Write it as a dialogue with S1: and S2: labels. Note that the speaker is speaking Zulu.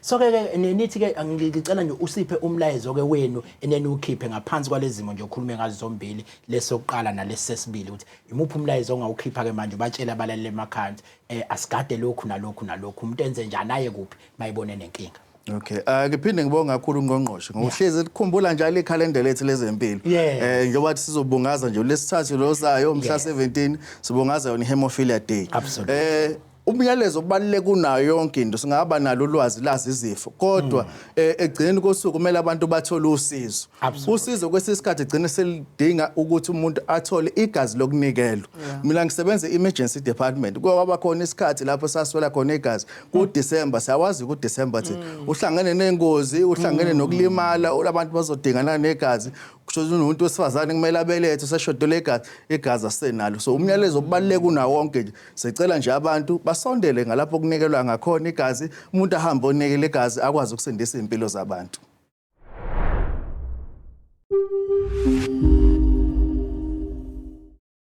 S1: So ke ke nithi ke ngicela nje usiphe umlayezo ke wenu eneniwukhiphe ngaphansi kwalezimo nje okhulume ngazo zombili, lesokuqala nalesesibili, ukuthi imuphi umlayezo ongawukhipha ke manje ubatshela abalaleli emakhaya ukuthi asigade lokhu nalokhu nalokhu, umuntu enze njani, aye kuphi mayibone nenkinga.
S2: Okay. Ngiphinde ngibonge kakhulu ungqongqoshe ngokuhlezi likhumbula njalo ikhalenda lethu lezempilo. Njengoba sizobungaza nje lesithathu lozayo mhla 17 sibungaza yona i-Hemophilia Day. Umyalezo obaluleke kunayo yonke into, singaba nalo ulwazi lazi izifo, kodwa ekugcineni kosuku kumele abantu bathole usizo. Usizo kwesinye isikhathi gcine selidinga ukuthi umuntu athole igazi lokunikelwa. Mina ngisebenza e-emergency department, kwaba khona isikhathi lapho saswela khona igazi ku-December. Siyawazi ku-December thina uhlangene nengozi, uhlangene nokulimala, abantu bazodingana negazi, kusho ukuthi umuntu wesifazane kumele abelethe, useshodelwe igazi, igazi asenalo. So umyalezo obaluleke kunawo wonke nje, sicela nje abantu basondele ngalapho kunikelwa ngakhona igazi, umuntu ahambe onikela igazi akwazi ukusindisa iy'mpilo zabantu.